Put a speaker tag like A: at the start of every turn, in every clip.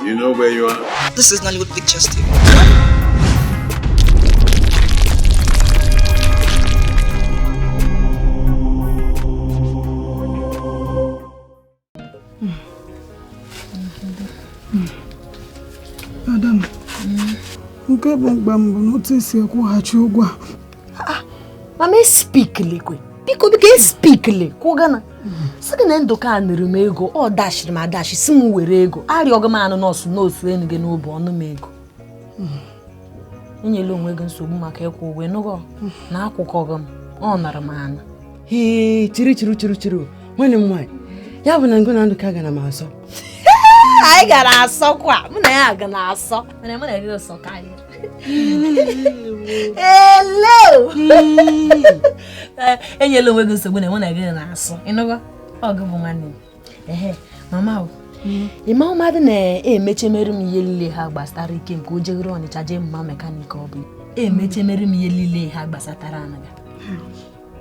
A: You know where you are?
B: This is Nollywood Pictures TV.
C: Adam, nke bụ mkpa m bụ n'otu esi akwụghachi ụgwọ a.
D: Mama espikilekwe. Biko biko espikile kwụgana. Sị gị na Ndụka nụrụ m ego, ọ dashiri m adashi, si m were ego. Arịọghị m anụ nọọsụ nọọsụ enu gị n'obu ọnụ m ego. Enyela onwe gị nsogbu maka ịkwụ ụgwọ ịnụgo na akwụkọghị m, ọ nara m anụ.
E: Hee, chiri chiri chiri chiri. Nwanne m nwaanyị, ya bụ na ngụ na Ndụka gara m asọ.
D: Anyị gara asọ kwa, mụ na ya ga na-asọ. Mana mụ na gị sọ karịa. Hello! Enyela onwe gị nsogbu na mụ na gị na-asọ. Ịnụgo? Ọ gị bụ nwanne m. Ehe, mama o. Ịma mmadụ na-emechemere m ihe niile ha gbasara ike nke o jegoro Ọnịcha jee mma mekanik ọ bụ. Emechemere m ihe niile ha gbasatara anaga.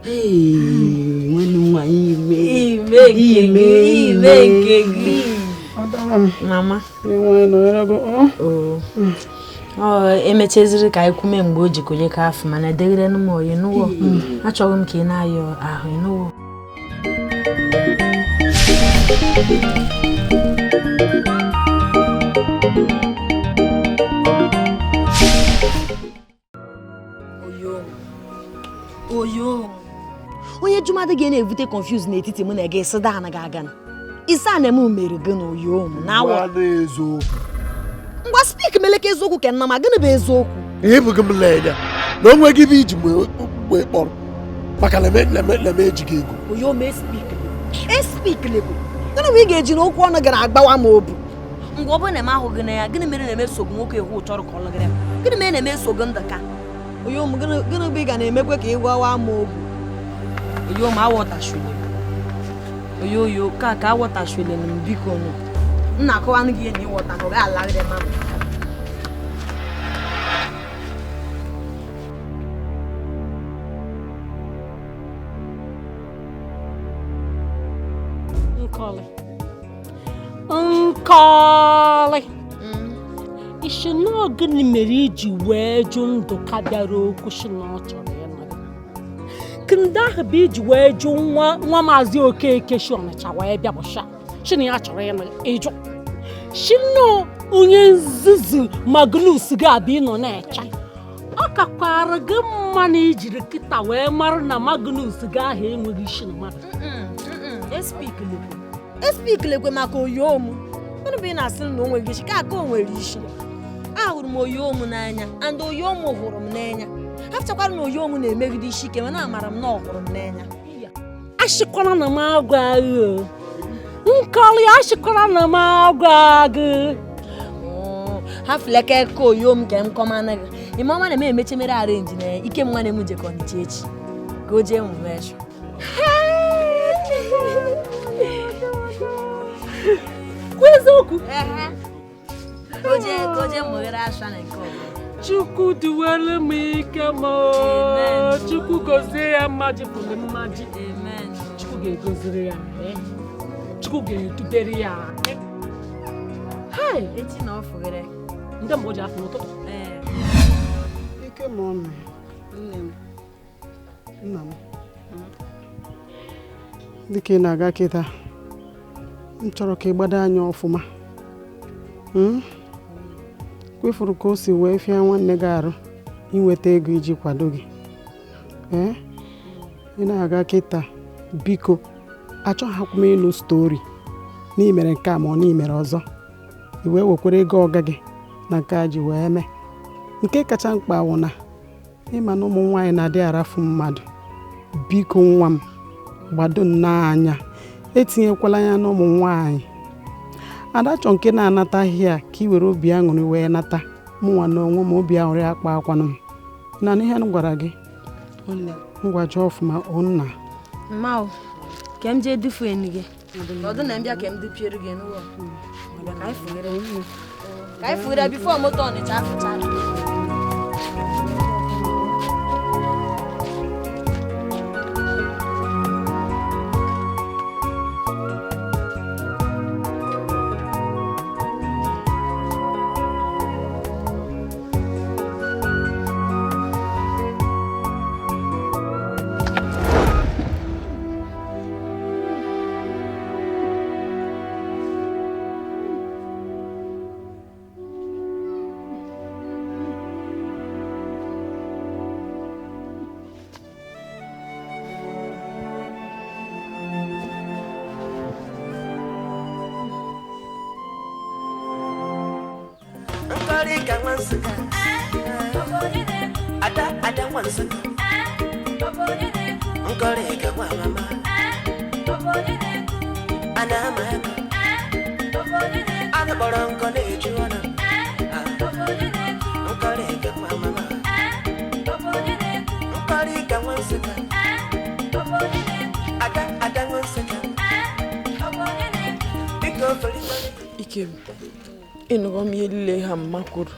E: Ee, nwanne m nwaanyị ime.
D: Ime ime nke gị. Mama. Ọ emecheziri ka anyị kwume mgbe o jikonye ka afọ mana edeghere m oyi nụwo. Achọghị m ka ị na-ayọ ahụ ịnụwo. Oyo. Onye jumadị gị na-evute confuse n'etiti mụ na gị sị daa anaghị aga na. Isa na m mere gị na oyo m na awọ. Ngwa speak meleke eziokwu ka nna ma gịnị bụ eziokwu?
F: Ihe bụ gị m lenya na o nweghị ibe iji mgbe kpọrọ maka na leme ejighị ego.
D: Oyo m espik lekwe. Gịnị bụ ị ga-eji n'okwu ọnụ gara agbawa m obu? Ngwa ọ bụrụ na m ahụ gị na ya, gịnị mere na-eme sogbu nwoke ihu chọrọ ka ọ lụgịrị m? Gịnị mere na-eme sogbu Ndụka? Oyo m gịnị bụ ị ga na-emekwe ka ị gwawa m obu? Oyo m aghọtachule. Oyo oyo ka ka aghọtachule m biko nụ. M na-akọwanụ gị ihe na ịghọta ka ọ ga-alagịrị mama.
G: Nkọlị. Ishi na gịnị mere iji wee jụ Ndụka bịara okwu shi na ọ chọrọ ịnụ gị? Ndị ahụ bụ iji wee jụ nwa maazị Okeke shi Ọnịcha wee bịa bụsha shi na ya chọrọ ịnụ ịjụ shi na onye nzuzu Magnus ga-abịa ịnọ na-eche. Ọ kakwara gị mma na ijiri kịta wee mara na Magnus gị ahụ enweghị isi na mmadụ.
D: Espikilekwe maka oyo m. Gịnị bụ ị na-asị na o nweghị isi? Ka aka o nwere isi. Ahụrụ m oyo m n'anya and oyo m hụrụ m n'anya. Hafụchakwara na oyo m na-emegide isi ike mana amara m na ọ hụrụ m n'anya.
G: Ashịkwara na m agwa gị. Nkọli ashịkwara na m agwa gị.
D: Hafụleke ka oyo m ka m kọmanụ gị. Ime ọma na m emechemere arenji na ike m nwanne m jekọ Ọnịcha echi ka o jee mụme echu.
G: Kwa eziokwu?
D: Oje mụghere asha na nke ọbụla.
G: Chukwu duwere m ike m. Chukwu gozie ya mmaji pụrụ mmaji. Chukwu ga-egoziri ya. Chukwu ga-edubere ya.
D: Echi na ọ fụghere.
G: Ndị mgbe o ji afụ n'ụtụtụ.
C: Ike ma ọ mere. Nne m. Nna m. Dịka ị na-aga kịta, m chọrọ ka ị gbado anya ọfụma. Kwefuru ka o si wee fịa nwanne gị arụ inweta ego iji kwado gị. Ee, ị na-aga kịta, biko achọghịkwa m ịnụ stori n'imere nke a ma ọ n'imere ọzọ. I wee wekwere ego ọga gị na nke a ji wee mee. Nke kacha mkpa wụ na ịma na ụmụ nwaanyị na-adị arafu mmadụ. Biko nwa m, gbado nnọọ anya, etinyekwala anya n'ụmụ nwaanyị. Ada chọ nke na-anataghị ya ka ị were obi aṅụrị wee nata. Mụnwa na onwe m obi aṅụrị akpa akwanụ m. Na ihe m gwara gị, ngwa jụọ ọfụma nna.
D: Mma o, ka m jee dufu enu gị. Ọdụ na mbịa ka m dupiere gị n'ụlọ. Ka anyị fughere bifo moto Ọnịcha afụchara.
A: Nkọrịka nwa Nsụka. Ada ada nwa Nsụka. Nkọrịka nwa mama. A na-ama aka. Anụ kpọrọ nkọ na-eju ọnụ. Nkọrịka nwa mama. Nkọrịka nwa Nsụka. Ada ada nwa Nsụka. Biko ferikọrị.
H: Ikem, ịnụgo m ihe niile ha mma kwuru.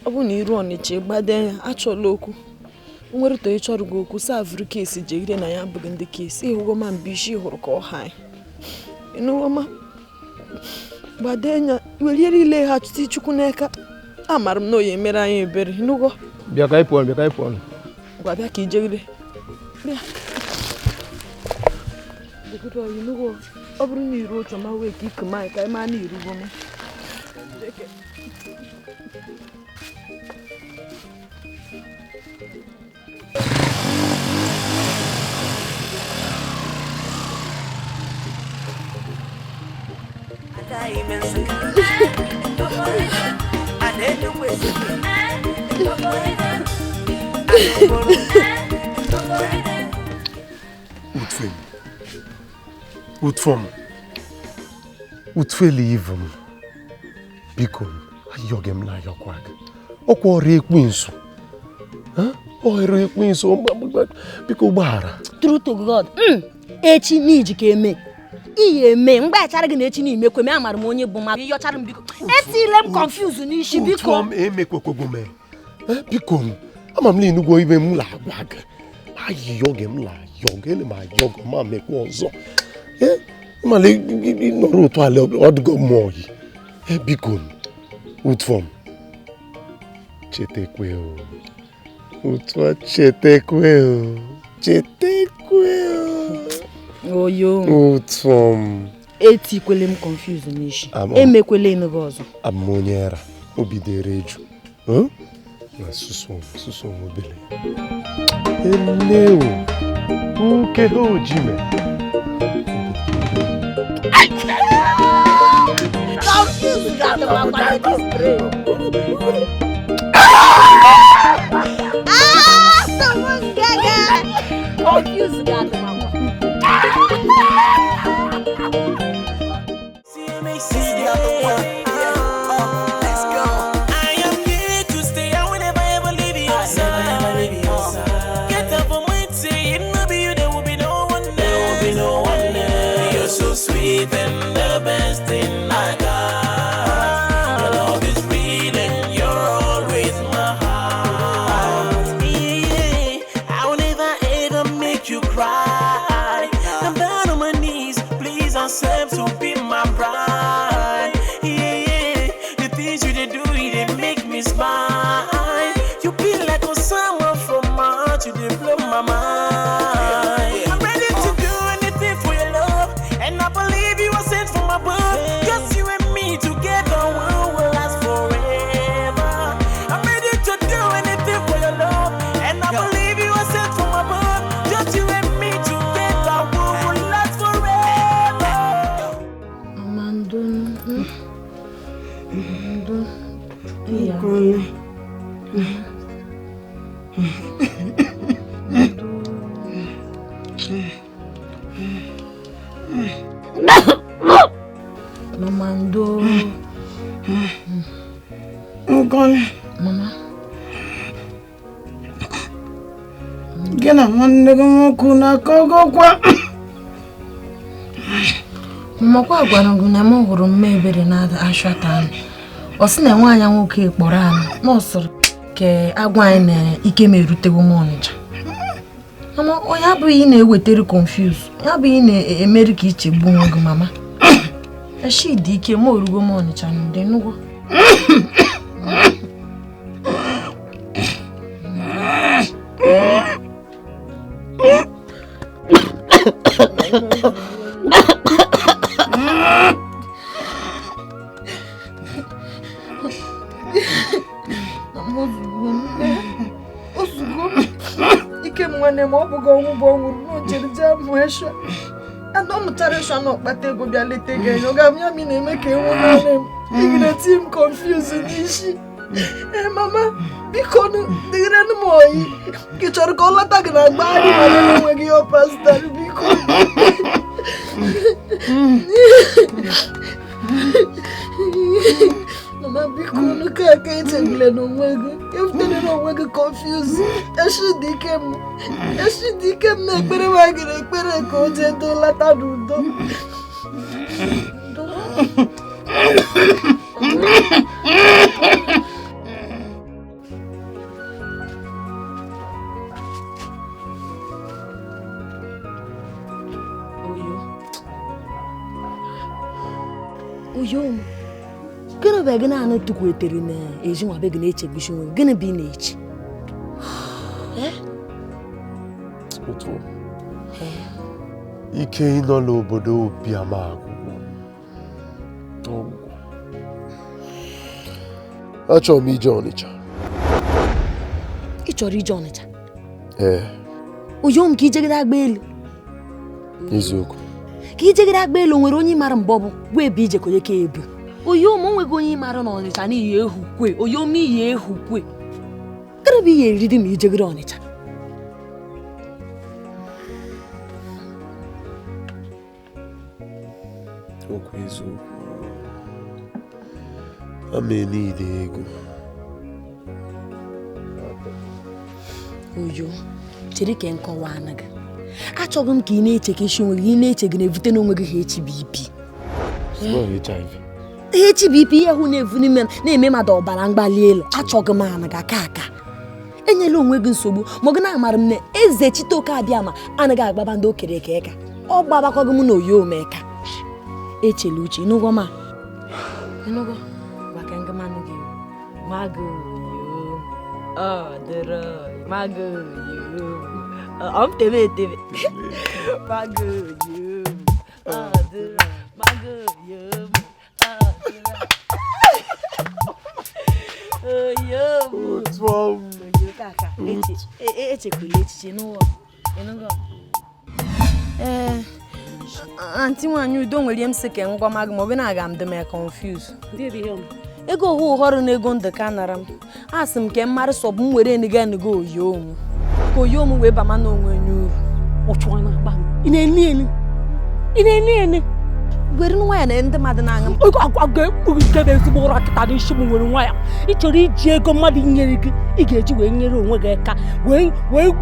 H: Ọ bụ na iru Ọnịcha ịgbado ya achọla okwu. Nwerụta ịchọrọ gị okwu savụrụ kesi jegide na ya abụghị ndị kesi. Ịhụgo ma mbụ isi hụrụ ka ọ ha anyị. Ịnụgo ma gbado anya were ihe niile ha chụta Chukwu n'aka. Amara m na oyi emere anyị ebere. Ịnụgo?
I: Bịa ka anyị pụọ, bịa ka anyị pụọ.
H: Ngwa bịa ka ijegide. Bịa. Jegide ọyị ịnụgo. Ọ bụrụ na iru otu ma wee ka iku m anyị ka anyị maa na irugo m.
A: Ada ime Nsụka. Ada Enugwu Ezike. Ada Okporo.
F: Utfem. Utfom. Utfeli ivu m. Biko, ayọghị m na ayọkwa gị. Ọkwa ọrịa ekwensu. Ọrịa ekwensu. Biko gbaghara.
D: True to God. Echi n'iji ka eme. Iyi eme mgbaghachara gị na echi n'ime kwe m amara m onye bụ mmadụ. Ịyọchara m biko. Etile m confuse n'isi biko.
F: Utfom emekwekwogo m. Biko, ama m na ịnụgo ibe m na-agwa gị. Ayọghị m na ayọ gị, ele m ayọ gị ma mekwa ọzọ. Ịmala nọrọ otu ala ọ dịgo mmụọ gị. Biko, Utfom. Chetekwe o. Otu a chetekwe o. Chetekwe o.
D: Oyo.
F: Utfom.
D: Etikwele m confuse n'isi. Emekwele ịnụgo ọzọ.
F: Abụ m onye ara. Obi dere eju. Na susu susu obele. Ele o. Nke ha ojime.
D: Confuse ga-adịkwa this brain. Ah, someone gaga. Confuse ga-adịkwa.
A: Let's go. I am here to stay. I will never ever leave your side. Get up on my say it no be you, there will be no one else. There will be no one else. You're so sweet and the best thing I got. Your love is real and you're always my heart. Yeah, I will never ever make you cry. I'm down on my knees, please accept to be my bride. Yeah, the things you do, they make me smile. You be like Osama from Mars, you dey blow my mind. I'm ready to do anything for your love, and I believe you are sent from above. Just you and me together, we will last forever. I'm ready to do anything for your love, and I believe you are sent from above. Just you and me together, we will last forever.
H: Mama ndo. Ndo.
C: Nkọli.
H: Mama ndo.
C: Nkọli.
H: Mama.
C: Gị na nwanne gị nwoke na-akọgọkwa.
H: Mama kwa gwara gị na m hụrụ mma ebere na ashata anyị. Ọ sị na nwaanyị nwoke kpọrọ anyị na ọ sịrị ka agwa anyị na ike m erutego m Ọnịcha. Mama, onye abụghị ị na-ewetere confuse, onye abụghị ị na-emeri ka ichegbu onwe gị mama. Eshi dị ike m orugo m Ọnịcha n'ụdị nnukwu. Ozugbo ike m nwanne m ọ bụghị ọnwụ bụ ọnwụrụ na o jere jee mụọ esha. Ada ọ mụtara esha na ọkpata ego bịa leta gị anya, ọ ga-abụ ya ma ị na-eme ka enwu naanị m. Ị na-eti m confuse n'isi. Ee, mama, biko dịgịrị m oyi. Gị chọrọ ka ọ lata gị na mgbagharị ma na enweghị ihe ọ pasịtara, biko. Mama, biko ka aka echegbule n'onwe gị. Efutere n'onwe gị confuse. Eshi dị ike m. Eshi dị ike m na ekpere m agịrị ekpere ka o jee doo lata n'udo.
D: Oyo, gịnị bụ gị na-anụ tụkwetere na ezi nwa be gị na-echegbusi onwe gị? Gịnị bụ ị na-eche?
F: Otu ike ịnọ n'obodo obiama agwụgwọ. Achọrọ m ije Ọnịcha.
D: Ị chọrọ ije Ọnịcha?
F: Ee.
D: Oyo m ka ijegide agba elu.
F: Eziokwu.
D: Ka ijegide agba elu nwere onye mara mbọ bụ gwa ebe ije konye ka ebu. Oyo m onweghị onye mara na Ọnịcha n'ihi ehukwe. Oyo m iyi ehukwe. Gịnị bụ ihe eriri ma ijegide Ọnịcha?
F: Okwu eziokwu. Ama niile ego.
D: Oyo, chere ka nkọwa anaghị. Achọghị m ka ị na-eche ka isi onwe gị, ị na-eche gị na-evute n'onwe gị HBP.
F: HIV.
D: HBP ihe hụ na-evu n'ime na-eme mmadụ ọbara mgbali elu. Achọghị m anaghị aka aka. Enyela onwe gị nsogbu ma ọ gị na-amara m na eze Chitoke Abịama anaghị agbaba ndị okere eke eka. Ọ gbabakwaghị m na oyo omeka. Echela uche, ịnụgo ma? Ịnụgo? Maka ngụmanụ gị. Mago yo. Ọ dịrọ. Mago yo. Ọ m tebe etebe. Mago yo. Ọ dịrọ. Mago yo. Ọ dịrọ. Oyo.
F: Otu ọm.
D: Oyo kaka. Echekwula echiche n'ụwa. Ịnụgo? Ee. Aunty nwaanyị udo nwere ihe m sị ka ngwa ma gị ma ọ bụ na aga m dị m confuse. Ego ohu ụhọrụ na ego ndụka nara m. A sị m ka m mara sọ bụ m were eniga eniga oyo m. Ka oyo m wee bama n'onwe onye uru.
G: Ụchụ na-agba m. Ị na-eni eni? Ị na-eni eni?
D: Were nwa ya na ndị mmadụ na-aṅụ m.
G: Ego agwa ga-ekpu gị nke bụ ezigbo ụra kịta n'isi m nwere nwa ya. Ị chọrọ iji ego mmadụ nyere gị, ị ga-eji wee nyere onwe gị aka wee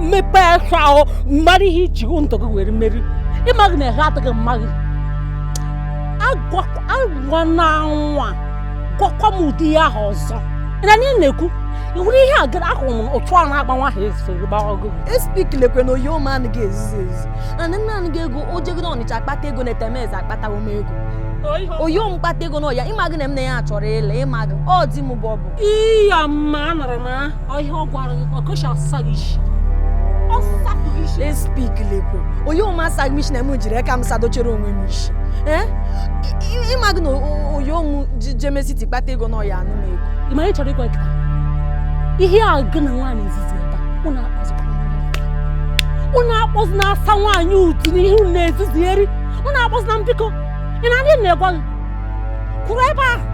G: mepee ahụ ahụ mmadụ ihe iji ndụ gị were meri. Ịmaghị na ha adịghị mma gị. Agwa na nwa gwakwa m ụdị ya ahụ ọzọ. Ị na ihe na-ekwu iwere ihe a gara ahụrụ m otu a na-agba nwa ahụ esoro gbawa gị.
D: Espikilekwe na oyo m anaghị ezuzu ezu. And nna anaghị ego o jegide Ọnịcha akpata ego na etemeze akpatawo m ego. Oyo m kpata ego n'ọya ịmaghị na m na ya chọrọ ịla ịmaghị ọ dị m bụ ọ bụ.
G: Iya mma anara na ihe ọ gwara gị ọkọchị asa gị isi.
D: Espikilekwe oyo m asaghị m isi na m jiri aka m sadochere onwe m isi. Ịmaghị na oyo m jemesiti kpata ego n'ọya anụ m ego.
G: Ị ma ihe chọrọ ịgwa nkịta? Ihe a gị na nwaanyị izizi ebe a, unu akpọzi na-asa nwaanyị utu n'ihe unu na-ezuzieri. Unu akpọzi na mbikọ. Ị na-adị na-egwa gị? Kwụrụ ebe ahụ.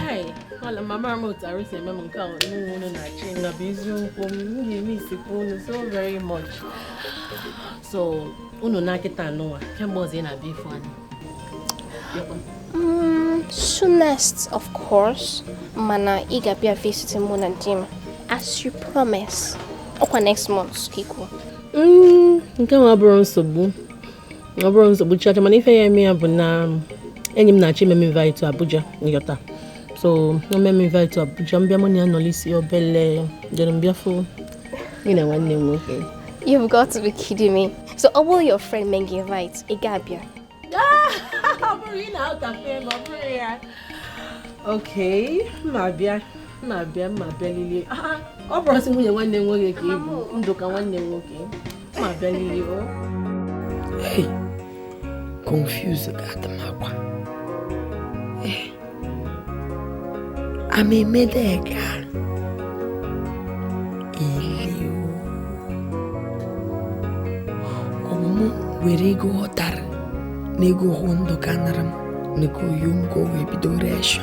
I: Hi, wala mama m otu arụ si eme m nke a unu na chi na bụ eziokwu m ga-eme isikwa unu so very much. So unu na kịta anụnwa kemgbe ọzọ ị na-abịa ịfụ anyị.
J: Soonest, of course, mana ị ga-abịa visit mụ na di m as you promise. Ọkwa next month, Kiko.
I: Nke nwa abụrụ nsogbu. Ọ bụrụ nsogbu chacha mana ife ya eme ya bụ na enyi m na-achọ ime m invite to Abuja nyọta. So ome m invite to Abuja mbịa mụ na ya nọlisi obele jere mbịa fụ gị na nwanne m nwoke.
J: You've got to be kidding me. So ọ bụrụ your friend mee gị invite, ị ga-abịa?
I: Ọ bụrụ ị na-akafe ma ọ bụrụ ya. Okay, ma bịa lilie. Ọ bụrụ sị nwunye nwanne m nwoke ka ị bụ ndụ ka nwanne m nwoke. Ma bịa lilie o.
E: Hey, confuse ga-adị m akwa. Ee, ama emede ga eliu. Ọmụmụ were ego ghọtara na ego hụ ndụ ka nara m na ego oyo m ka o wee bido reshọ.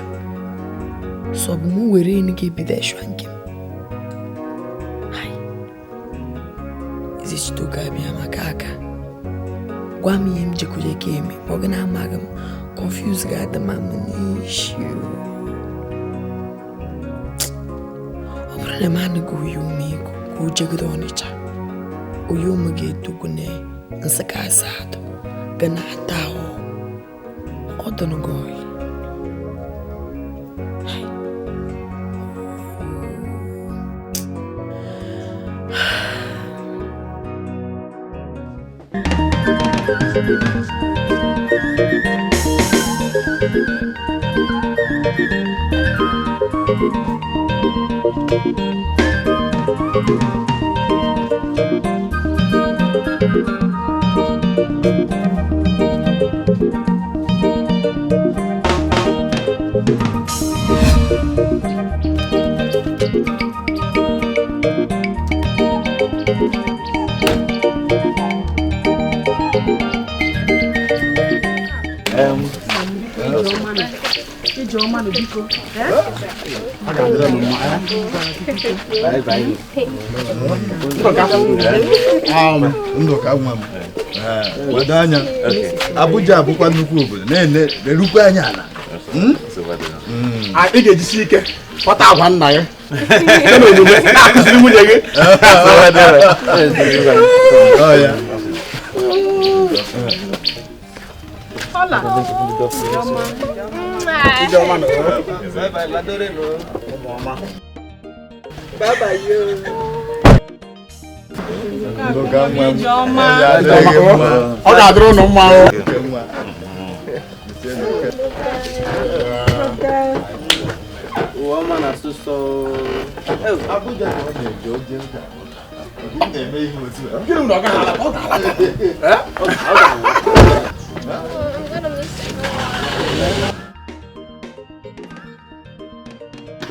E: So ọ bụ mụ were enu ga-ebido eshọ nke m. Hai, ezichitoka abịa maka aka. Gwa m ihe m jekwuru ka eme ma ọ gị na-amaghị m confuse ga-adị m amụ n'isi. Ọ bụrụ na m anaghị oyi ume ego ka o jegide Ọnịcha, oyi ume ga-etokwu na Nsịka asatọ ga na-ata ahụ. Ọ dụnụgo oyi.
K: Ndụka nwa m kwado anya. Abuja abụkwa nnukwu obodo na-erukwa anya ala.
L: Ị ga-ejisi ike kpọta agwa nna ya site n'omume na-akụziri nwunye gị. Ọ ga-adịrị ụnụ mma.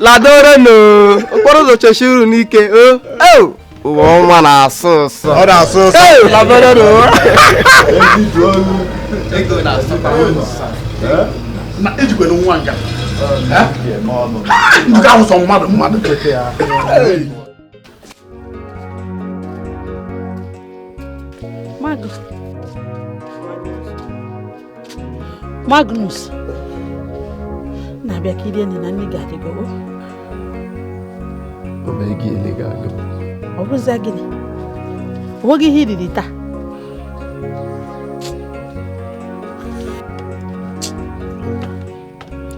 M: Ladorenu okporo ụzọ chesiri n'ike o ụwa ọnwa na-asụ ụsọ.
K: Ọ na-asụ ụsọ.
M: Ladorenu.
L: Na ejikwere nwa nga. Ndị ahụ sọ mmadụ mmadụ.
G: Magnus na-abịa ka irie na nne ga-adịgo. Ọ bụzia gịnị? O nweghị ihe iriri taa.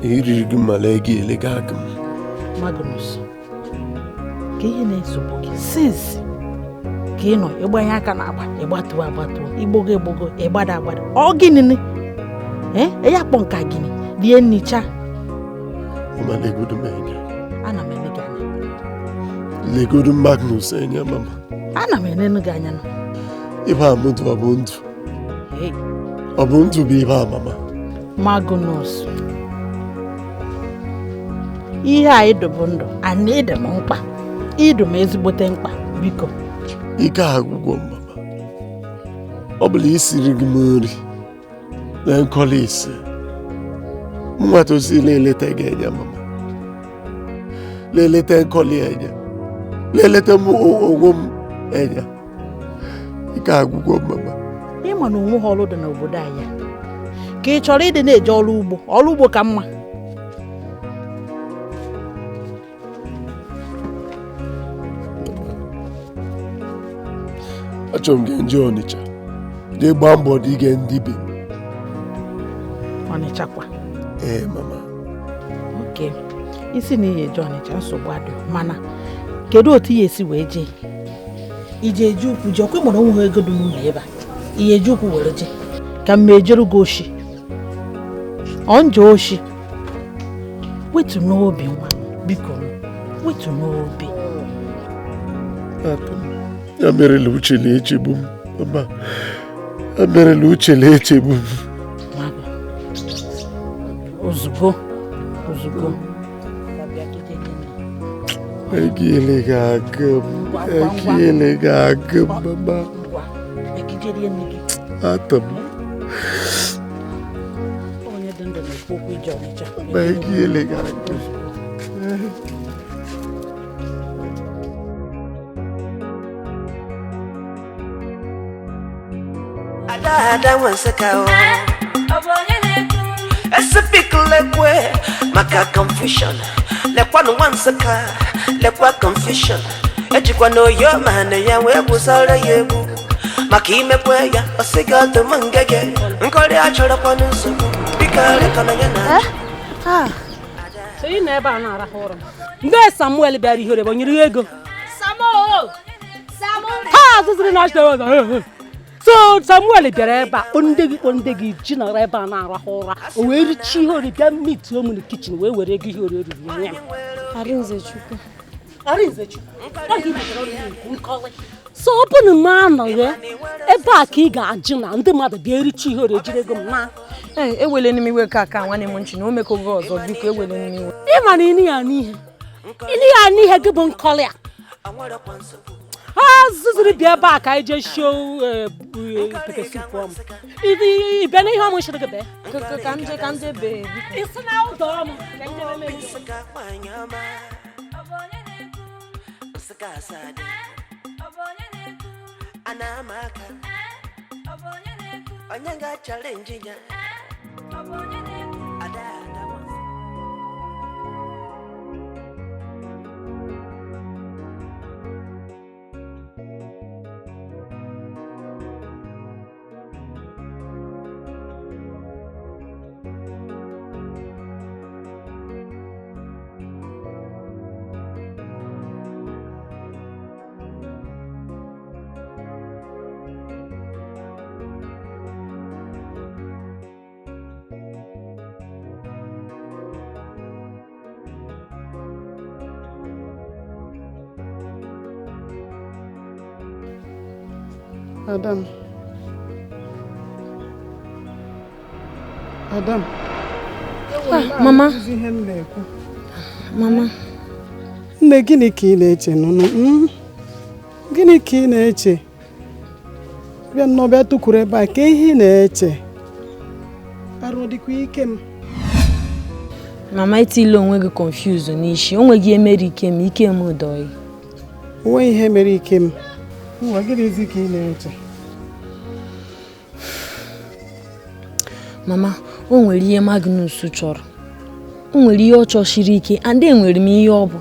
F: Iriri gị mala ego elega agụ m.
G: Magnus, ka ihe na-esogbu gị since ka ị nọ ịgbanye aka n'agba ịgbatuo agbatuo igbogo egbogo ịgbada agbada ọ gịnị? Ee, ya kpọ nka gịnị? Rie nnicha.
F: Mama legodu m anya.
G: Ana m ene gị anya.
F: Legodu Magnus anya mama.
G: Ana m enenu gị anya nọ.
F: Ibe a mụ ndụ ọ bụ ndụ. Ọ bụ ndụ bụ ibe a mama.
G: Magnus, ihe a ịdụ bụ ndụ, ana ịdị m mkpa. Ịdụ m ezigbote mkpa, biko.
F: Ike agwụgwọ mama. Ọ bụla isiri gị m nri na nkọli ise. Mwa tosi lelete gị anya mama. Lelete nkọli anya. Lelete m onwe m anya. Ike agwụgwọ mama.
G: Ịma na onwe ha ọrụ dị n'obodo anyị. Ka ị chọrọ ịdị na-eje ọrụ ugbo, ọrụ ugbo ka mma.
F: Achọrọ m ga nje Ọnịcha. Jee gbaa mbọ dị ige ndị be m.
G: Ọnịcha kwa?
F: Ee mama.
G: Ok, isi na ihe eje Ọnịcha nsogbu adịghị, mana kedu otu ihe esi wee jee? Ije eji ụkwụ jee, ọkwa ịmụrụ onwe ha ego dị n'ụlọ ebe a. Ihe eji ụkwụ were jee ka m ejeru gị oshi. Ọ nje oshi. Wetu n'obi nwa, biko wetu n'obi.
F: Ya merela uche na-echegbu m mama. Emerela uche na-echegbu m.
G: Ozugbo ozugbo.
F: Ekele ga-agụ m. Ekele ga-agụ m, mama. Atọ m. Ekele ga-agụ m.
A: Ada Nsụka o. Esipikilekwe maka confusion. Lekwanụ nwa Nsụka, lekwa confusion. Ejikwa na oyo ma na ya wee gwusara ya egwu. Maka imekwe ya, ọ sị gị ọdụm ngege. Nkọrị achọrọkwanụ nsogbu. Biko arịkọna ya na
G: So ị nọ ebe a na-arahụ ụra. Mgbe Samuel bịara ihere bụ nyere ya ego. Ha zụziri na achịcha. So Samuel bịara ebe a kpọ ndị gị ji nọrọ ebe a na-arahụ ụra. O wee richa ihe ori bịa mituo m na kichin wee were ego ihe ori ruru ya nye m.
H: Arinzechukwu.
G: Arinzechukwu. So ọ bụ na m anọghị ebe a ka ị ga-ajụ na ndị mmadụ bịa ericha ihe ori ejiri ego m na.
H: Ee, ewele m iwe ka aka nwanne m nchi na o mekogo ọzọ, biko ewele m iwe.
G: Ị ma na ịnị ya n'ihe. Ịnị ya n'ihe gị bụ nkọlị a. Ha zụziri bịa ebe a ka anyị jee shio pepper soup ọmụ. Ị bịa n'ihe ọmụ shiri gị bee.
H: Ka m jee ka m jee bee biko.
G: Ị sị na ụdọ ọmụ ka m jebe mee.
A: Onye ga-achalenji ya. Ada ada
C: Adam. Adam.
H: Ah, mama.
C: Ihe m na-ekwu.
H: Mama.
C: Nne, gịnị ka ị na-eche nụnụ? Gịnị ka ị na-eche? Bịa nnọọ bịa tụkwuru ebe a, ka ihe ị na-eche? Arụ dịkwa ike m.
H: Mama, etila onwe gị confuse n'isi. O nweghị ihe mere ike m, ike m dọghị.
C: O nweghị ihe mere ike m. Ngwa, gịnịzi ka ị na-eche?
H: Mama, o nwere ihe Magnus chọrọ. O nwere ihe ọ chọsiri ike, and enwere m ihe ọ bụ.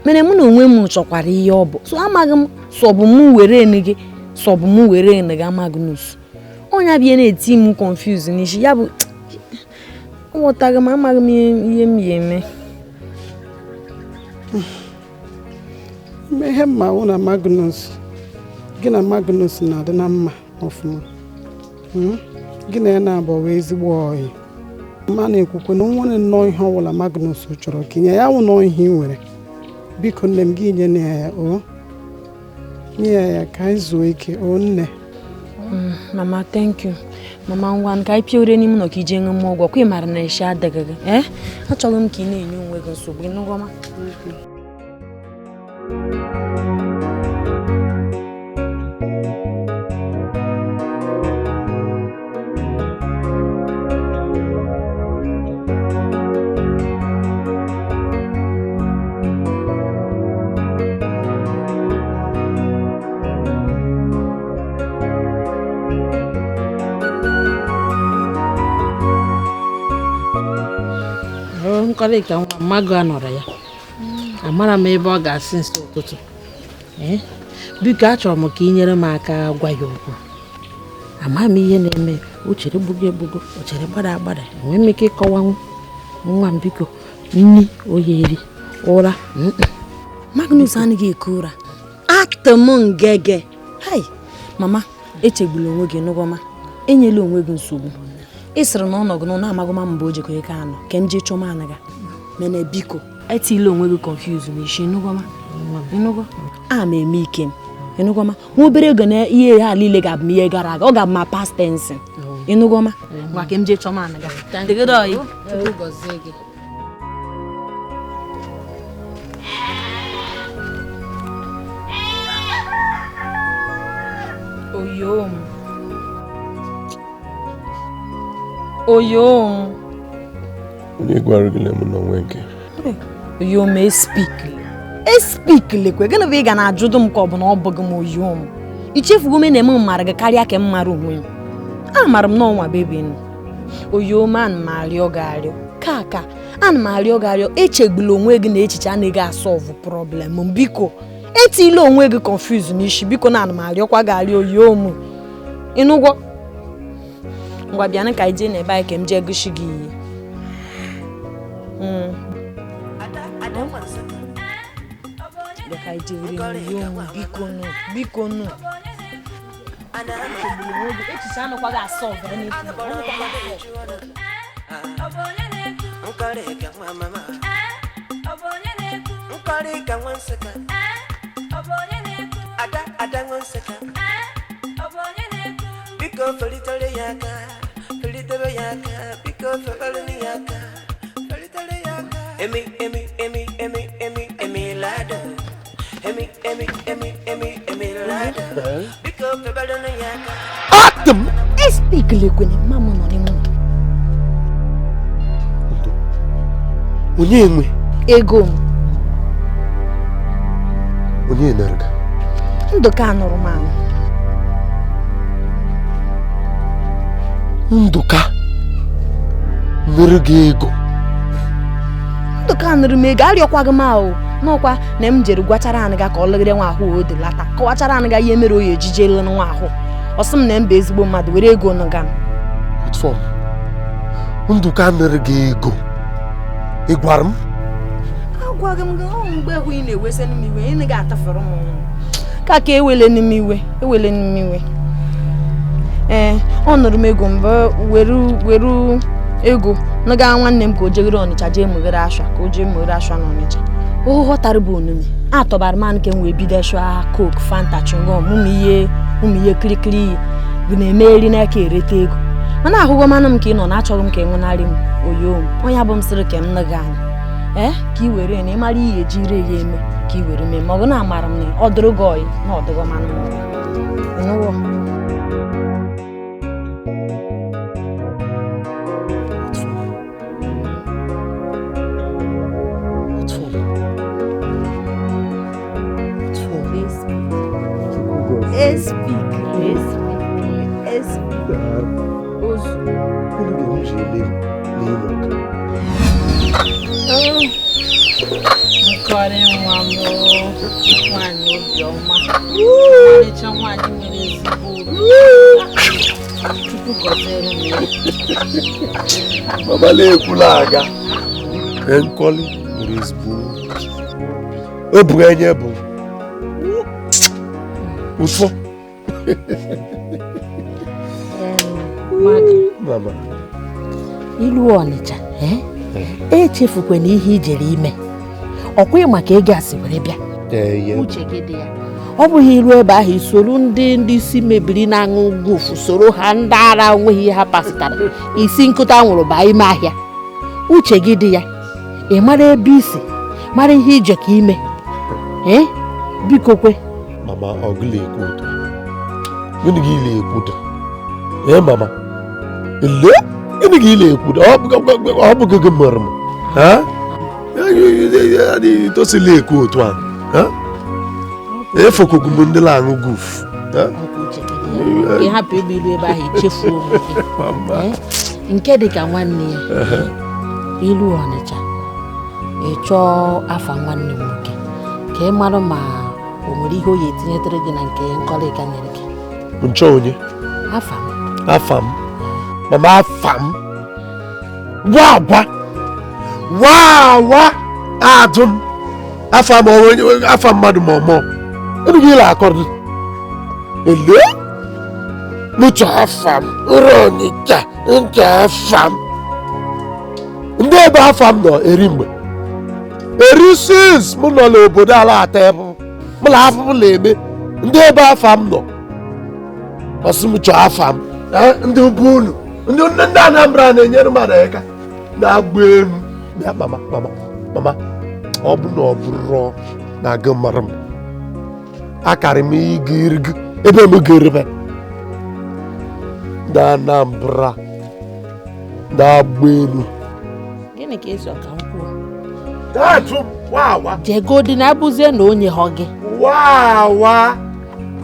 H: Mere mụ na onwe m chọkwara ihe ọ bụ. So amaghị m sọ bụ mụ were ene gị, sọ bụ mụ were ene gị Magnus. Onye abịa na-eti m confuse n'isi, ya bụ nghọtaghị m, amaghị m ihe m ga-eme.
C: Ihe mma wụ na Magnus, gị na Magnus na-adị na mma ọfụma. Gị na ya na-abụ wee ezigbo ọyị. Ma na-ekwukwe na onwere nnọọ ihe ọbụla Magnus chọrọ ka inye ya, wụ nnọọ ihe ị nwere. Biko nne m, gị nye ya ya, o nye ya ya ka anyị zuo ike, o nne.
H: Mama, thank you. Mama, ngwa ka anyị pịa ure n'ime ụlọ ka ije ṅụọ m ọgwụ. Kwa ị mara na isi adịghị gị. Eh? Achọghị m ka ị na-enye onwe gị nsogbu, ịnụgo ma?
I: Nkọrị ka nwa mmadụ anọrọ ya. Amara m ebe ọ ga-asị nso ụtụtụ. Biko achọrọ m ka ị nyere m aka gwa ya okwu. Ama m ihe na-eme, o chere gbugo egbugo, o chere gbada agbada. Enwee m ike ịkọwanwu nwa m, biko nni oye eri ụra.
H: Magnus anaghị eke ụra. Atụ m ngege. Hai, mama, echegbula onwe gị n'ụgwọma. Enyela onwe gị nsogbu. Ị sịrị na ọnọgụ na amagụma mgbe o jikọ ike anọ ka m jee chọma anaga. Mene biko, etila onwe gị confuse n'isi, ịnụgọ ma? Ịnụgọ? A ma eme ike m.
I: Ịnụgọma nwa obere ego na ihe ha niile ga-abụ m ihe gara aga, ọ ga-abụ ma past tense. Ịnụgọma ngwa ka m jee chọma anụ ga dịgịrị oyi.
H: Oyom. Oyom.
F: Onye gwara gị na m nọ nwe nke?
H: Oyom espikle. Espikle kwe gịnị bụ ị ga na-ajụdụ m ka ọ bụ na ọ bụghị m oyom. Ichefugo m na m mara gị karịa ka m mara onwe m. Amara m n'ọnwa bebi nụ. Oyom ana m arịọ gị arịọ. Ka ana m arịọ gị arịọ, echegbula onwe gị na echiche anaghị asọlvụ problem m biko. Etila onwe gị confuse n'isi biko na ana m arịọkwa gị arịọ oyom. Ịnụgwọ? Ngwa bịanụ ka anyị jee n'ebe anyị ka m jee gụshi gị iyi. Bịa ka anyị jee were oyom biko nụ biko nụ. Echiche anụkwaghị asọlvụ anything.
A: Biko felitere ya aka, felitere ya aka, biko felitere ya aka, felitere ya aka. Emi emi emi emi emi emi lado. Emi emi emi emi emi lado. Biko felitere ya aka.
F: Atum.
I: Espikle kwene mama nọ n'ime ụlọ.
F: Onye enwe?
I: Ego m.
F: Onye nara gị?
I: Ndụka nụrụ m anụ.
F: Ndụka nụrụ gị ego?
I: Ndụka nụrụ m ego, arịọkwaghị m ahụ n'ọkwa na m jere gwachara anịga ka ọ lụgide nwa ahụ o delata kọwachara anịga ihe mere o ya ejije lụ nwa ahụ. Ọ sị m na m bụ ezigbo mmadụ were ego nụga m.
F: Ndụka nụrụ gị ego, ị gwara m?
I: Agwaghị m gị ọ mgbe hụ ị na-ewesa m iwe, ị ga-atafere m ọnwụ. Ka ka ewele m iwe, ewele m iwe. Ee, ọ nụrụ m ego mgbe were ego nụga nwanne m ka o jegere Ọnịcha jee mụghere ashwa ka o jee mụghere ashwa n'Ọnịcha. O ghọtara bụ onume atọbara m nke m wee bido shwa Coke, Fanta, chewing-gum, ụmụ ihe kirikiri ihe gị na-emeri n'aka ereta ego. Mana ahụgo manụ m ka ị nọ na-achọghị m ka ị nwụnarị m oyom. Onye abụ m sịrị ka m nụga anyị. Ee, ka ị were na ị mara ihe eji ire ya eme ka ị were mee ma ọ bụ na amara m na ọ dịrị gị oyi na ọ dịghọ manụ m. Ịnụwo?
G: Nkọrị nwa m nwaanyị obiọma, ọmarịcha nwaanyị nwere ezigbo obi. Chukwu gọziere m ya.
F: Mama na-ekwula aga. Nkọli nwere ezigbo obi. O bu enye bụ ụfọ. Mama.
N: Ilu Ọnịcha, echefukwana ihe ijere ime. Ọkwa maka ego asị were bịa. Uche gị dị ya. Ọ bụghị iru ebe ahụ isoro ndị isi mebiri na-aṅụ gufu soro ha ndị ara onweghị ihe ha pasịtara isi nkụta nwụrụ baa ime ahịa. Uche gị dị ya. Ị mara ebe isi, mara ihe ije ka ime. Biko kwe.
F: Mama, ọ gịla ekwu ụtọ. Gịnị gị ile ekwu ụtọ? Ee mama. Ele? Gịnị gị ile ekwu ụtọ? Ọ bụghị gị mụrụ m. Ha? Tosila ekwu otu a. Efokogu m ndị na-aṅụ guf.
N: Ị hapụ ịgba ilu ebe ahụ ichefuo onwe gị. Nke dị ka nwanne ya ilu Ọnịcha ị chọọ afa nwanne m nwoke ka ị mara ma o nwere ihe o yi etinyetere gị na nke Nkọlịka nyere gị.
F: Nchọ onye?
N: Afa m.
F: Afa m? Mama afa m? Gwa agwa! Wa adụ m afa m afa mmadụ ma ọmụọ ebe gị na-akọrọ ele mụcha afa m ụrọ Ọnịcha ncha afa m ndị ebe afa m nọ eri mgbe eri sis m nọ n'obodo ala ata ebe mụ na afụfụ na-eme Ndị ebe afa m nọ. Ọsị m chọọ afa m. Ndị bụ unu. Ndị Anambra na-enyere m aka. Na-agba elu. Bịa mama mama mama. Ọ bụ na ọ bụrụ na gị mara m. Akarị m ịga irigo ebe m ga-erebe. Ndị Anambra na-agba elu.
N: Gịnị ka esi ọka m kwuo?
F: Na-atụ m wawa.
N: Jegodi na abụzie na onye họ gị.
F: Wawa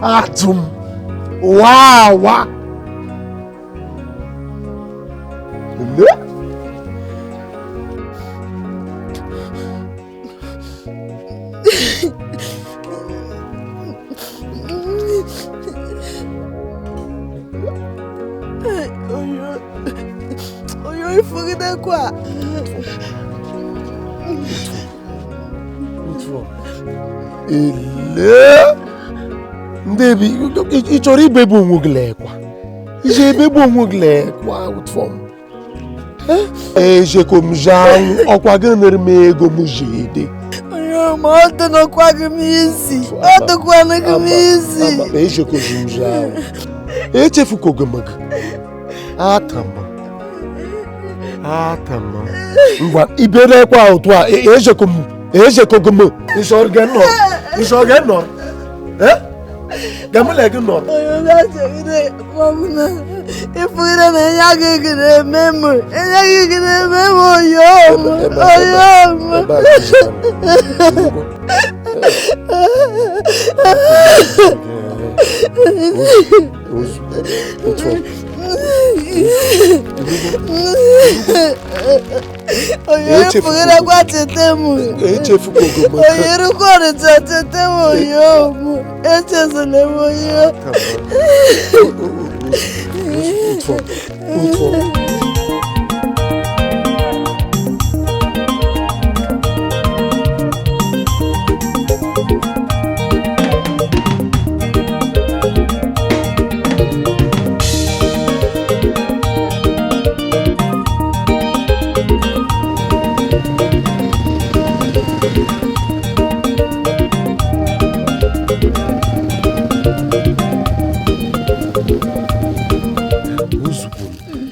F: atụ m wawa. Nne?
E: Oyo ifugidekwa.
F: Ele ndị ebe ị chọrọ ibegbu onwe gị lekwa ije ebegbu onwe gị lekwa ụtụm ejeko m ji anwụ ọkwa gị nere m ego m ji ede
E: ma ọ dịnọkwa gị m isi ọ dịkwana gị m isi
F: ejeko m ji anwụ echefukogo m gị atama atama ngwa iberekwa otu a ejeko m ejekogo m ịchọrọ gị nọ ịchọrọ gị nọ gamụla gị nọ
E: ifugide na enye gị na-eme m enye gị na-eme m oyo m oyo m Oyo ifugide kwa tete m oyo irukwa ọrịcha tete m oyo m echezona m oyo.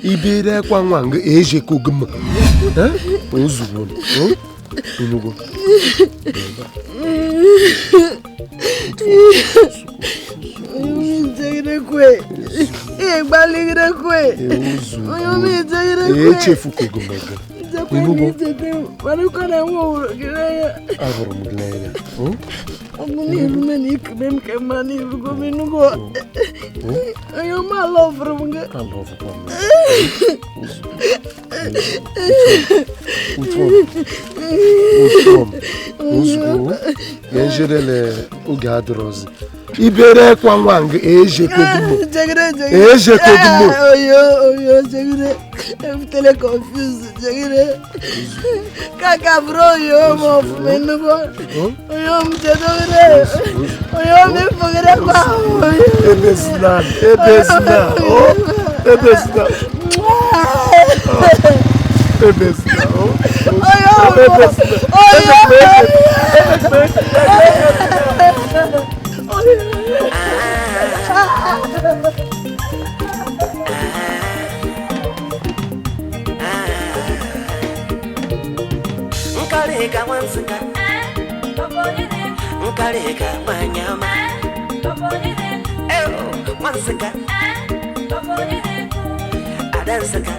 F: Ibere kwa nwa nga ejekogo m ozugbo ozugbo echefukogo m gị ahụrụ m gị n'anya. Ozugbo ga-ejerele oge adịrọzi ibere kwa nwa nga ejekogo m ejekogo m
E: oyo oyo jegide ebutele confuse jegide kaka bụrụ oyo m ọfụma nnukwu oyo m jedogide oyo m ifugide kwa oyo
F: ebezina ebezina o ebezina ebezina o
E: oyo
F: ebezina
E: oyo.
A: Nkarịka nwansịka nkarịka nwanyị ọma nwansịka ada nsịka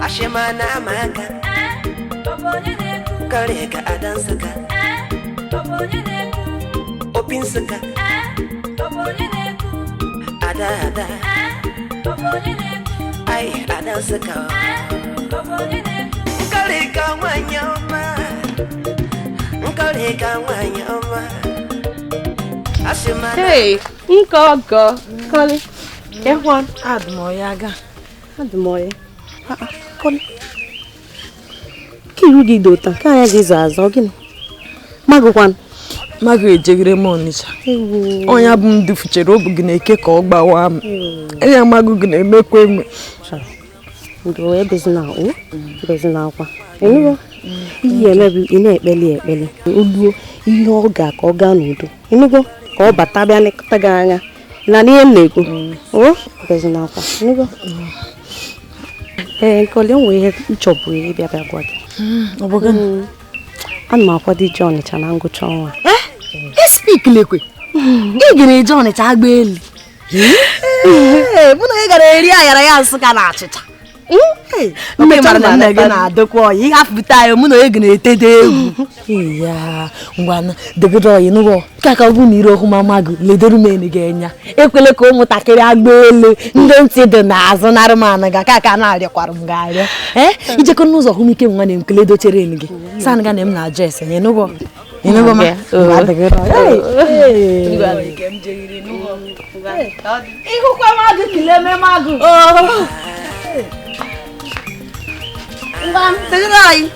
A: ashịma na ama aka nkarịka ada nsịka opi nsịka ada ada ai ada nsịka nkarịka nwanyị ọma nkarịka nwanyị ọma ashịma.
I: Hey, Nkogo, Koli, Ehwan.
H: Admoyaga.
I: Admoya. Koli. Ka iru gị dị ụta, ka anya gị zaa azọ gịnị? Magụkwan.
H: Magụ ejegere m Ọnịcha. Onye bụ m dufuchere obu gị na-eke ka ọ gbawa m. Enyi amagụ gị na-emekwa enwe.
O: Ndo ebezina o ebezina akwa ịnụgo ihe eme bụ ị na-ekpeli ekpeli oluo ihe ọ ga ka ọ gaa n'udo ịnụgo ka ọ bata bịa nekọta gị anya na n'ihe m na-ekwu o ebezina akwa ịnụgo ee Nkọli o nwere ihe m chọburu ịbịa bịa gwa gị.
D: Ọ bụ gịnị?
O: Ana m akwado ije Ọnịcha na ngwụcha ọnwa.
D: Espik lekwe ị gara eje Ọnịcha agba elu. Mụ na gị gara eri ayara ya Nsụka na achịcha. Nne mara na nne gị na-adịkwa ọyị ịhafụta anyị mụ na onye gị na-etede egwu. Ya ngwanụ degodo ọyị nụgọ ka ka ọ bụ na ire ọhụ mama gị ledoro m enu gị anya ekwele ka ụmụntakịrị agba elu ndị ntị dị n'azụ narị m anụ ga ka ka na-arịọkwara m ga-arịọ ee ijekọ n'ụzọ hụ m ike nwa na nkele dochere enu gị san ga na m na-ajụ ese nye nụgọ ịnụgọ ma ịhụkwa magụ kele magụ. Ngwa, dịrị anyị.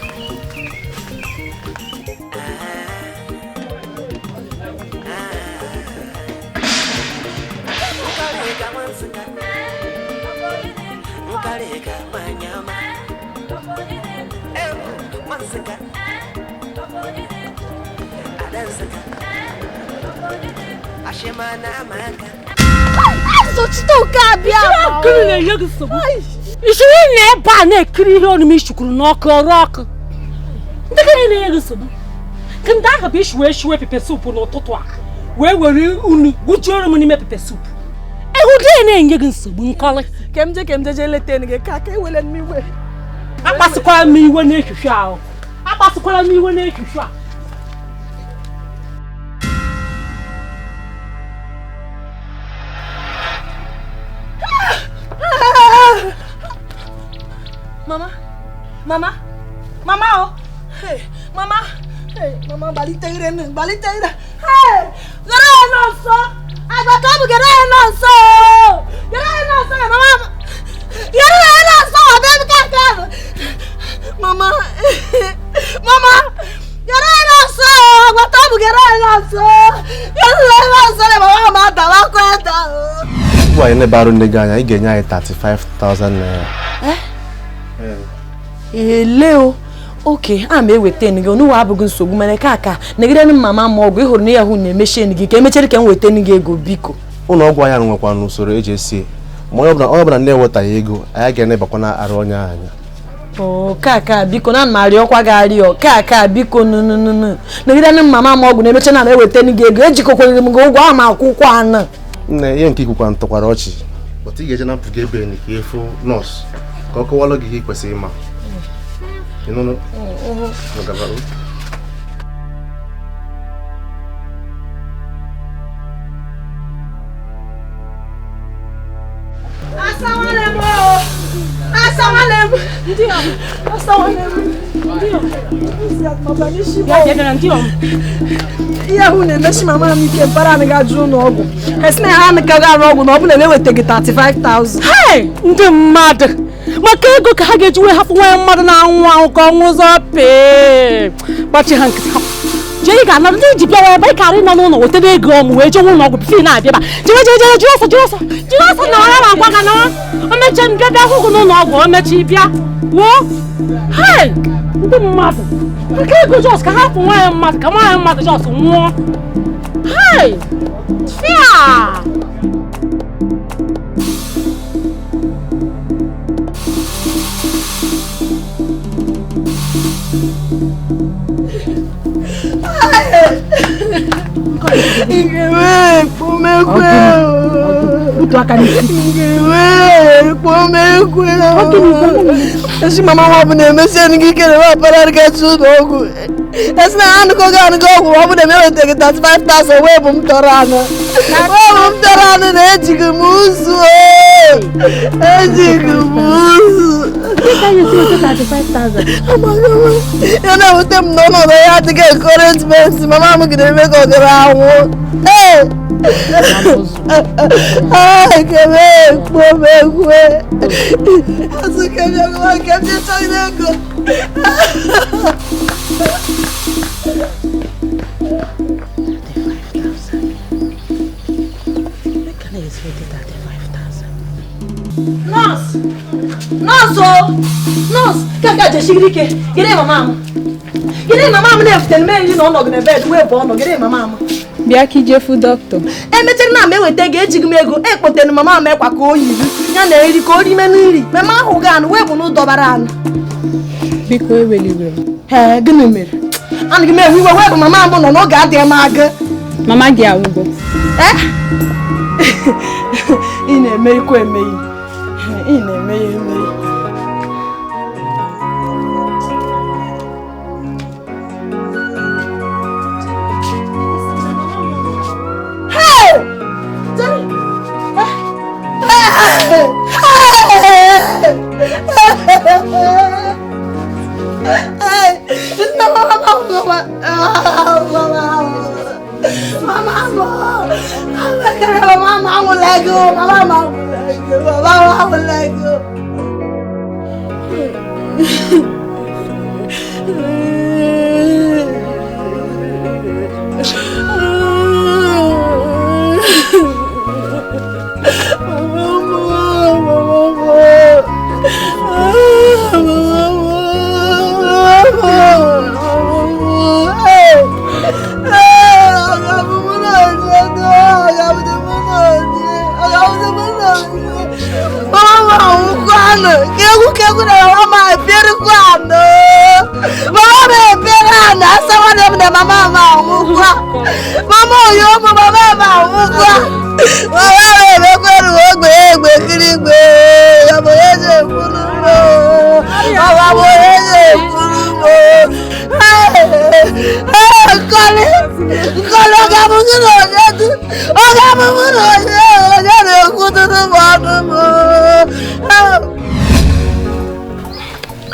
G: Isiri na ebe a na-ekiri ihe ọnụm ishukwuru n'ọkụ ọrụ ọkụ ndị gịnị na-enye gị nsogbu ka ndị ahụ bụ ishiwe eshiwe pepe supu n'ụtụtụ a wee were unu gwujuoro m n'ime pepe supu ehu gị na-enye gị nsogbu Nkọli
H: kem je jee leta gị ka aka ewele m iwe.
G: Akpasịkwara m iwe n'echuchu ahụ akpasịkwara m iwe n'echuchu a.
D: Mama, mama, mama, oh, hey, mama, hey, mama, balite ire nu, balite ire, hey, gere no so, agbata bu gere no so, gere no so, mama, gere no so, abe ka ka, mama, mama, gere no so, agbata bu gere no so, gere no so, mama, ma da wa ko eta o.
M: Ugbu a na-ebara nne gị anya, ị ga-enye anyị 35,000 naira.
D: Eh? Ele o oke a ma eweta gị onụwa abụghị nsogbu mana ka aka negide m mama m ọgwụ ịhụrụ na ya hụ na-emechi gị ka emechere ka m weta gị ego biko.
M: Ụlọ ọgwụ anyị nwekwa n'usoro eji esi ma onye ọbụla na-ewetaghị ego anyị ga-enebakwa na arụ onye anya.
D: O ka aka biko na m arịọkwa gị arịọ ka aka biko nunununu negide m mama m ọgwụ na-emeche na m eweta gị ego ejikọkwere m gị ụgwọ ama akwụkwọ anọ.
M: Nne ihe nke ikwukwa ntụkwara ọchị bọta ị ga-eje na mpụga ebe ka ịfụ nọọsụ ka ọ kọwalụ gị ihe ị kwesịrị ịma. No.
H: Ihe ahụ na-emechi mama m ike mpara anaghị ajụ ụlọ ọgwụ esi na ha anaghị arụ ọgwụ na ọ bụla na-eweta gị 35,000.
G: Hey, ndị mmadụ maka ego ka ha ga-eji wee hapụ nwa mmadụ na-anwụ anwụ ka ọnwụ ụzọ pee gbachi ha nkịtị jee ị ga-ana ndị ji bịawa ebe ị karị nọ n'ụlọ wetara ego ọmụ wee jewe ụlọ ọgwụ bife na-abịa ba jewe jewe jewe jiri ọsọ jiri ọsọ jiri ọsọ na ọra ma gwa ga na omeche mbịa bịa hụ gị n'ụlọ ọgwụ omechi bịa wuo hei ndị mmadụ maka ego jos ka hapụ nwa mmadụ ka nwa mmadụ jos nwụọ hei fịa.
H: Esi mama ọ bụ na-emesi gị ike na apara gachi ụlọ ọgwụ esi na anụkọ gị anụkọ ọgwụ ọ bụ na emeweta gị 35,000 wee bụ m tọrọ anụ wee bụ m tọrọ anụ na ejighị m ụzụ ejighị m ụzụ ya na-ewute m n'ọnọdụ ya adịghị encouragement mama m gị na-eme ka ọ gara anwụ. Ee
D: Nọọsụ! Nọọsụ o! Nọọsụ! Ka jeshiri ike. Gịnị mama m? Gịnị mama m na-efutere m enyi na ọnọgụ na bed wee bụ ọnọ gịnị mama m?
P: Bịa ka ijefu dọkịta.
D: Emechara na m eweta ego ejighị m ego ekpotere mama m ekwa ka o yiri ya na eri ka o rime nri mama ahụ ga anụ wee bụ na ụdọbara anụ.
P: Biko eweliwe m.
D: Ee, gịnị mere? Anaghị m ewe iwe wee bụ mama m nọ n'oge adịghị m aga.
P: Mama gị anwụgo.
D: Ee? Ị na-eme ikwu emeghi. Ị na-eme ya emeghi. Hey!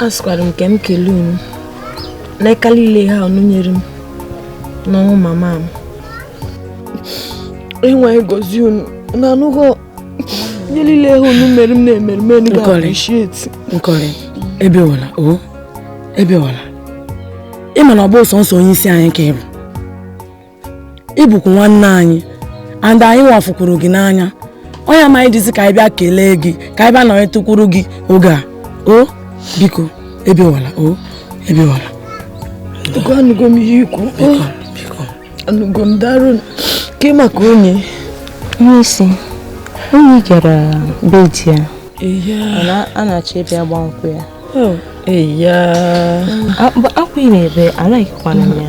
D: Asịkwara m ka m kelee unu n'aka niile ha unu nyere m n'ọnwụ mama m. Enweghị gozi unu na anụghọ ihe niile ha unu mere m na-emere m ga-appreciate.
Q: Nkọli, ebewala o, ebewala. Ị ma na ọ bụ sọnsọ onye isi anyị ka ị bụ. Ị bụkwa nwanne anyị and anyị nwafukwuru gị n'anya. Onye amaghị jizi ka anyị bịa kelee gị ka anyị bịa nọnyetụkwuru gị oge a. O biko ebewala o ebewala.
E: Biko anụgo m ihe ikwu. Biko anụgo m darụ ke maka onye.
O: Onye onye gara be di ya. A na-achọ ịbịa gba nkwụ ya. Akwa ị na-ebe alaghịkwana m ya.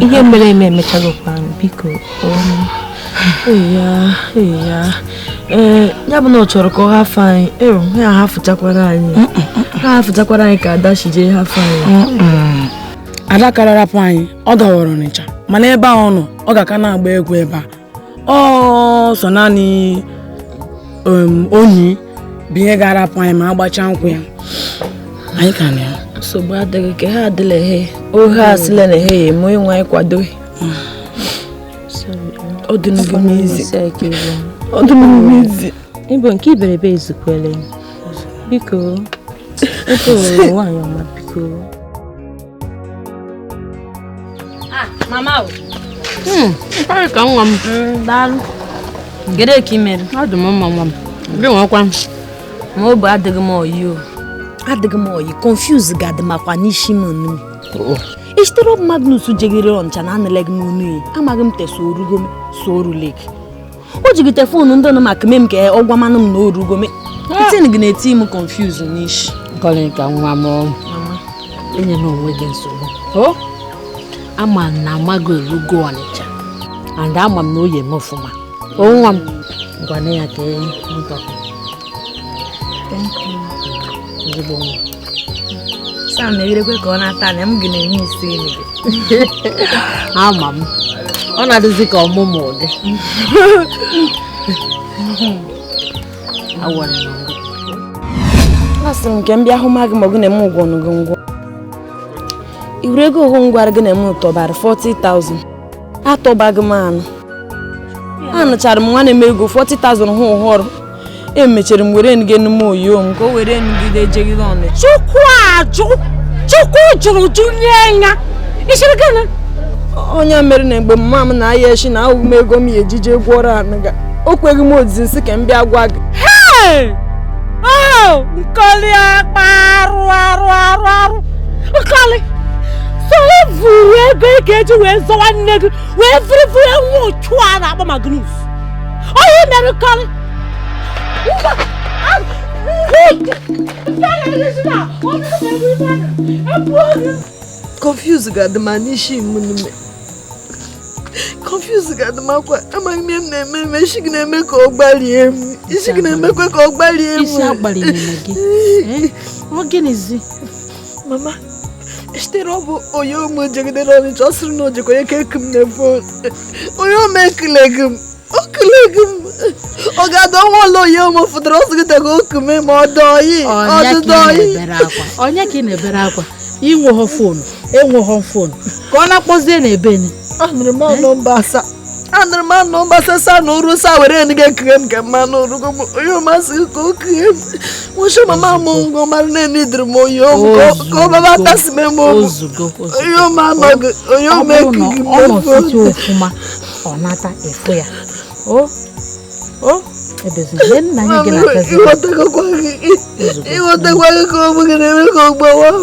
O: Ihe mere eme emechagokwa biko.
E: Ya bụ na ọ chọrọ ka ọ hafụ anyị ha hafụchakwara anyị ha hafụchakwara anyị ka Ada si jee hafụ anyị.
Q: Ada karara rapụ anyị ọ gawara Ọnịcha mana ebe a ọ nọ ọ ga-aka na-agba egwu ebe a ọ sọ naanị onyi bụ ihe ga-arapụ anyị ma agbachaa nkwụ ya anyị ka na ya.
E: Nsogbu adịghị ka ha adịla ehe ohe asịla na ehe ya eme onye nwe anyị kwado ọ dị n'oge.
O: Ịbụ nke iberebe ezukwele biko ebe nwaanyị ọma biko.
I: Mama o. Ka nwa m.
D: Daalụ. Kedu ka ị mere?
I: Ọ dị m mma nwa m. Gị nwekwa.
D: Ma ọ bụ adịghị m oyi o. Adịghị m oyi confuse ga-adị makwa n'isi m nnu. Isitere ọ Magnus jegere Ọnịcha na anụleghị m onu ya. Amaghị m tesa orugo m so orulek. O jigite foonu ndị nọ maka mem ka ọ gwa manụ m na orugo m. Itin gị na-eti m confuse n'isi.
N: Nkọli ka nwa m. Enyela onwe gị nsogbu. O? Ama na amaghị erugo Ọnịcha. And ama m na oyi eme ọfụma. O nwa m gwana ya ka mụtọ.
D: Thank you.
N: Ezigbo nwa.
D: Sam egerekwe ka ọ na-ata na m gị na-enye isi gị.
N: Ama m. Ọ na-adịzi ka ọmụmụ ụdị.
E: Asị m ka m bịa hụ ma gị ma gị na-eme ụgwọ gị ngwọ. Iwere ego hụ ngwara gị na-eme ụtọbara 40,000. Atọbaghị m anụ. Anụchara m nwa na-eme ego 40,000 hụ ụhọrọ. Emechere m were nge enume oyo m ka o were nugide jegide Ọnịcha.
G: Chukwu ajụ! Chukwu jụrụ jụ nye ya. Isiri gịnị?
E: Onye mere na mgbe mama m na-aya eshi na ahụghị m ego m ya ejije gwọrọ anụga. O kweghị m ozizi nsị ka m bịa gwa gị.
G: Hey! Oh, Nkọli akpa arụ arụ arụ arụ. Nkọli, so vuru ego ị ga-eji wee zọwa nne gị wee vuru nwa ochu a na-akpọ Magnus. Onye mere Nkọli?
E: Confuse ga-adị ma n'isi m n'ime. Confuse ga-adị m akwa amaghị m ihe m na-eme eme isi gị na-eme ka ọ gbalie m. Isi gị na-emekwa ka ọ gbalie m.
N: Isi agbalịrị gị. Ọ gịnịzi?
E: Mama, esitere ọ bụ onye ụmụ jegidere Ọnịcha ọ sịrị na o jekwa eke eku m na fon. Onye ụmụ ekelegị m. O kelegị m. Ọ ga-adọ nwa ụlọ onye ụmụ fụtara ọ sịgịtago okume ma ọ dọọ yi.
N: Onye ka ị na-ebere akwa? Inweghọ foonu, enweghọ foonu. Ka ọ na-akpọzie na ebe ni.
E: Anụrụ m anọ mba asaa. Anụrụ m anọ mba asaa saa na oru saa were eni ga-ekughe m ka mma n'orugo m. Onye ụmụ asịghị ka o kughe m. Nwụsị mama m ngụ mara na enidiri m onye ụmụ ka ọ baba tasị m eme ụmụ. Onye ụmụ anọghị, onye ụmụ ekughị m.
N: Ọ nọ site ofụma, ọ nata efu ya. O, o.
E: Ịghọtakwa gị ka ọ bụghị na-eme ka ọ gbawa m.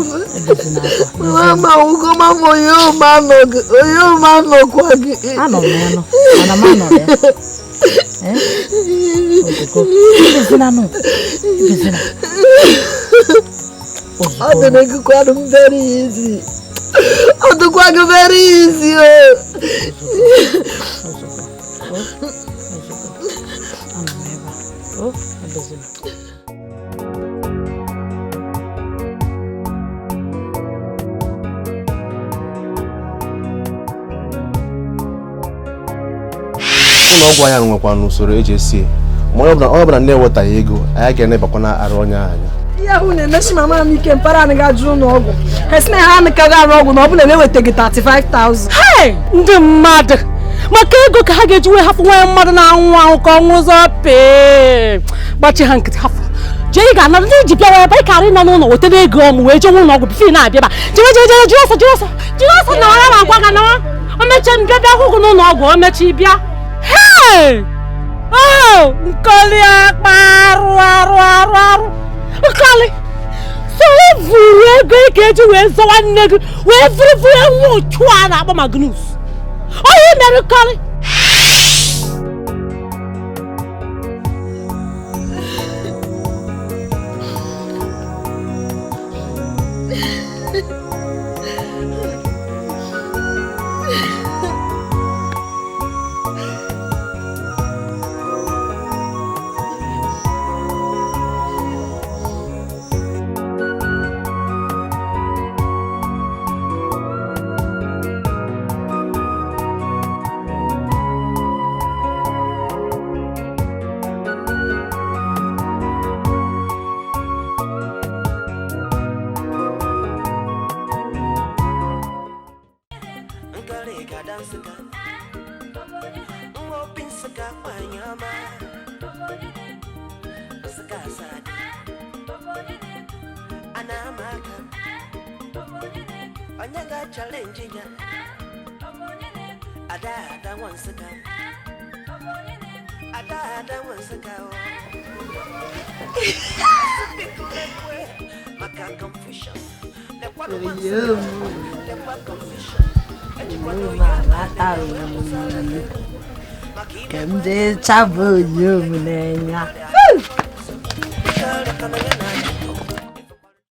E: Mama awụgo mama onye ụmụ anọghị, onye ụmụ anọkwa gị.
N: Anọ m ya nọ, mana m anọrọ ya. Ozugbo, ebezina nụ, ebezina.
E: Ọ dịrị gị kwanụ m very easy. Ọ dịkwa gị very easy o.
N: Oh, ebezina.
M: Ụlọ ọgwụ anyị nwekwa n'usoro eji esi ma onye ọbụla na-ewetaghị ego anyị ga-enebakwa na arụ onye anya.
E: Ihe ahụ na-emechi mama m ike mpara anyị ga-ajụ ụlọ ọgwụ ha sị na ha anakaghị arụ ọgwụ na ọ bụla na-ewetaghị 35,000.
G: Hey, ndị mmadụ maka ego ka ha ga-eji wee hapụ nwa mmadụ na-anwụ anwụ ka ọnwụ ụzọ pee gbachi ha nkịtị hapụ jee ị ga-ana ndị ji bịawa ebe ị karị nọ n'ụlọ wetara ego ọmụ wee jee ụlọ ọgwụ bife na-abịa ba jere jere jere jiri ọsọ jiri ọsọ jiri ọsọ na ọra ma gwa ga nawa o mechie mbịa bịa hụ gị n'ụlọ ọgwụ o mechie bịa. Hey! Oh, Nkọli akpa arụ arụ arụ arụ. Nkọli, so vuru ego ị ga-eji wee zọwa nne gị wee vuru nwa ochu a na-akpọ Magnus. Onye mere Nkọli?
D: Ka m jee chaba onye m n'anya.